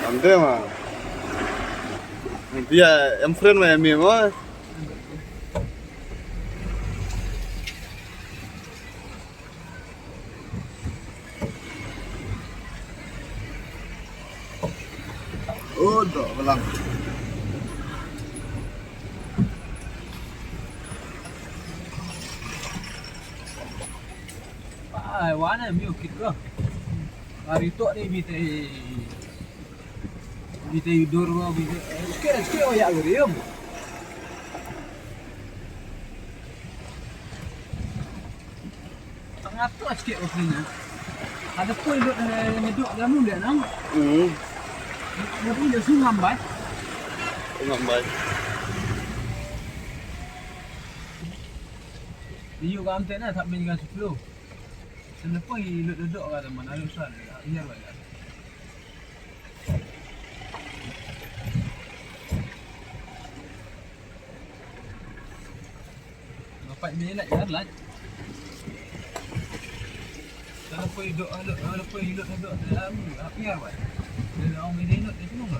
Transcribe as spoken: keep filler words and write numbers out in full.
Ante ma. Dia em friend ma em mo. Oh, dok belang. Ai, wana miu kit ko. Hari tok ni bite. Bite idur ko bite. Ske ske o ya gurium. Tengah tu sikit waktu ni. Ada pun duduk eh, duduk dalam dia nang. Hmm. Tapi dia sungam bai. Sungam bai. Dia juga amte na tak meninggal sepuluh. Selepas hidup duduk kata mana ada usah. Iya bai. Dapat ni nak jalan lah. Kalau pun hidup, kalau pun hidup duduk dalam apa ya bai. Dalam orang ini hidup dia semua.